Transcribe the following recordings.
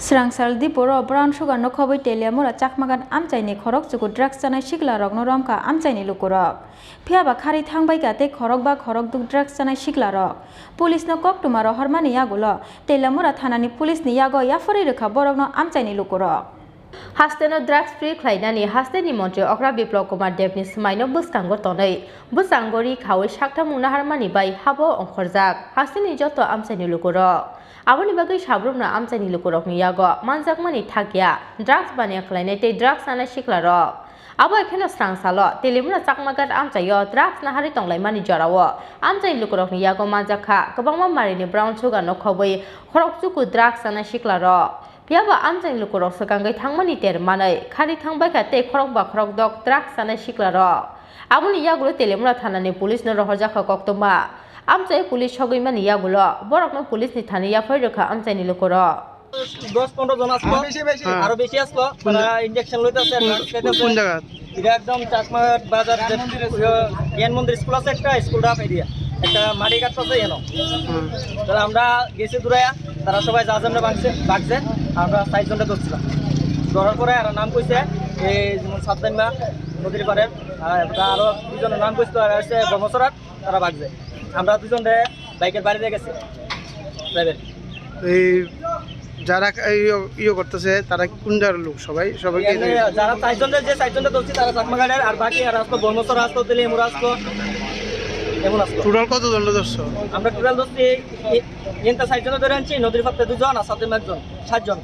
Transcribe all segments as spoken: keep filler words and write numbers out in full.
Srangsal Diporo brown sugar no khobwi Teliamura Chakmagat amchaini khorok chuku drugs chanai sikla rokno romkha amchaini lukurok. Phiyaba khari thangbaikha tei khorokba khorokduk drugs chanai sikla rok. Police no koktwma rohormani yagulo Teliamura thanani police ni yago yapharwi rwkha borokno amchaini lukurok. Hasteno drugs free khlainani hasteni montri okra Biplab Kumar Debni swmaino bwskango tonwi bwskango ri khawi saktham wngna harmani bai habo ongkhorjak hasteni joto amchaini lukurok. Aboni bagwi sabrumno amchaini lukurokni yago manjakmani thakya drugs baniya khlainai tei drugs chanai siklarok. Abo hai kheno srangsalo Teliamura Chakmagat amchaio drugs naharwi tonglaimani jorao amchaini lukurokni yago manjakha kwbangma marini brown sugar no khobwi khorok chuku drugs chanai siklarok. Phiyaba amchaini lukurok swkangwi thangmani ter manwi khari thangbaikha tei khorokba khorokdok drugs chanai siklarok. Aboni yagulo Teliamura thanani police no rohorjakha koktwma. Amchai police sogwimani yagulo borokno police ni thani yaphai rwkha amchaini lukurok. দশ পনেরো জন আসলো, হ্যাঁ। আরো বেশি আসলো, তারা ইনজেকশন লইতেছে, ড্রাগস খাইতেছে। কোন জায়গা? এটা একদম চাকমা বাজার যে, ইয়ে, জ্ঞান মন্দির স্কুল আছে একটা, স্কুলটা হাফ এরিয়া, একটা মাটি ঘাট আছে এনো। হুম। তাহলে আমরা গেছি দূরে, তারা সবাই যা যেমন ভাগছে, ভাগছে, আমরা চারজনটা ধরছিলাম। ধরার পরে আর নাম কইছে, এই যেমন সাদ্দাম্মা নদীর পাড়ের, আর আরো দুজনের নাম কইছে, আর হচ্ছে বর্মসরার, তারা ভাগছে। আমরা দুজনরে বাইকের বাড়িতে গেছে, প্রাইভেট। এই যারা এই ইয়ে করতেছে, তারা কোন জায়গার লোক? সবাই, সবাই কি এমনি যারা চারজন, যে চারজনটা ধরছি, তারা চাকমা ঘাটের, আর বাকি আর আসতো বর্মসরা আসতো, তেলিয়ামুড়া আসতো, এমন আসতো। টোটাল কতজন ধরছো? আমরা টোটাল ধরছি, এ-, এনটা চারজন ধরে আনছি, নদীর পাড়তে দুজন আর সাথে একজন, সাতজন।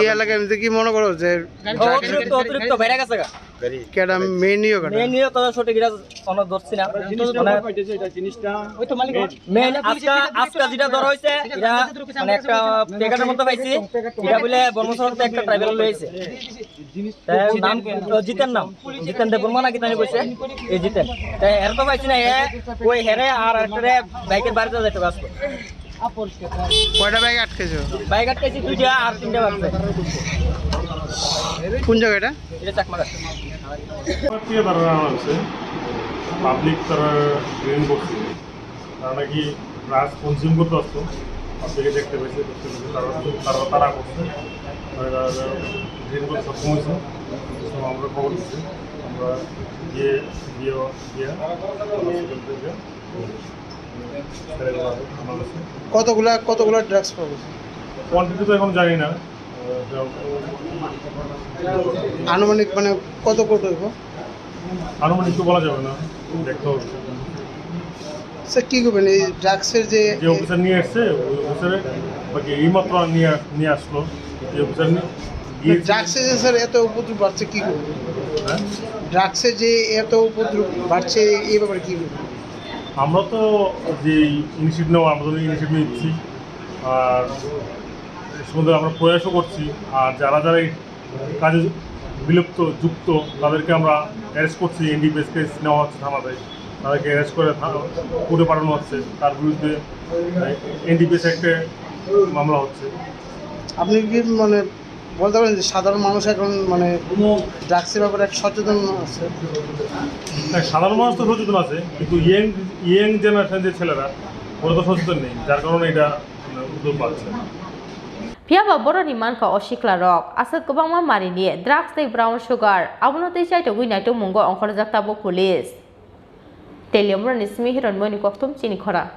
এই এলাকায় এমনিতে কি মনে করো যে অতিরিক্ত, অতিরিক্ত বেড়ে গেছে গা। কেডা মেন ইয়ে কেডা? মেন ইয়ে তো সঠিক এটা কোনো ধরছি না। মানে, মেন আজকে, আজকে যেটা ধরা হয়েছে, এটা মানে একটা প্যাকেটের মধ্যে পাইছি, এটা বলে বর্মসরাতে একটা ট্রাইবেল লয়েছে। তার নাম, ও, জিতেন নাম, জিতেন দেববর্মা নাকি তাই কইছে, এই জিতেন। তাই এর তো পাইছি না, এ, ওই হেরে আর একটা বাইকের বাড়িতে যাইতে পারতো। কয়টা বাইক আটকেছো? বাইক আটকেছি দুইটা আর তিনটা বাজছে। কোন জায়গা এটা? এটা চাকমাঘাট। দিয়ে তারা হচ্ছে পাবলিক তারা ড্রেন করছে, তারা নাকি ড্রাগস কনজিউম করতে আসতো, পাবলিকে দেখতে পাইছে, দেখতে পাইছে, তারা, তারা, তারা করছে, তারা ড্রেন করতে সক্ষম হয়েছে। তো আমরা খবর দিচ্ছি, আমরা গিয়ে, গিয়ে, গিয়ে হসপিটাল থেকে কতগুলা, কতগুলা ড্রাগস পাওয়া গেছে? কোয়ান্টিটি তো এখন জানি না। আনুমানিক মানে কত কোটি হইব? আনুমানিক তো বলা যাবে না, দেখতে হবে। স্যার, কি করবেন এই ড্রাগসের যে যে অফিসার নিয়ে আসছে, ওই অফিসারে বাকি এইমাত্র নিয়ে আস-, নিয়ে আসলো, যে অফিসার নিয়ে গিয়ে ড্রাগসে যে স্যার এত উপদ্রব বাড়ছে, কি করবেন? হ্যাঁ? ড্রাগসে যে এত উপদ্রব বাড়ছে, এই ব্যাপারে কি করবেন? আমরা তো যে ইনিশিয়েটিভ নেওয়া, আমরা তো ইনিশিয়েটিভ নিচ্ছি, আর এর সম্বন্ধে আমরা প্রয়াসও করছি। আর যারা যারা এই কাজে বিলুপ্ত যুক্ত, তাদেরকে আমরা অ্যারেস্ট করছি। এনডিপিএস কেস নেওয়া হচ্ছে থানাতে, তাদেরকে অ্যারেস্ট করে থা-, কোর্টে পাঠানো হচ্ছে। তার বিরুদ্ধে এনডিপিএস অ্যাক্টে মামলা হচ্ছে। আপনি কি মানে বলতে পারেন যে সাধারণ মানুষ এখন মানে ড্রাগসের ব্যাপারে এক সচেতন আছে? হ্যাঁ, সাধারণ মানুষ তো সচেতন আছে, কিন্তু ইয়াং, ইয়াং জেনারেশন যে ছেলেরা, ওরা তো সচেতন নেই, যার কারণে এটা, মানে, উদ্যোগ পাচ্ছে না। Phiyaba boroni mankha o siklarok aswk kwbangma marini drugs tei brown sugar, abono tei chaitogwi naitukmungo ongkhorjak tabuk police. Teliamurani simi Hironmoyni kokthum chini khorang.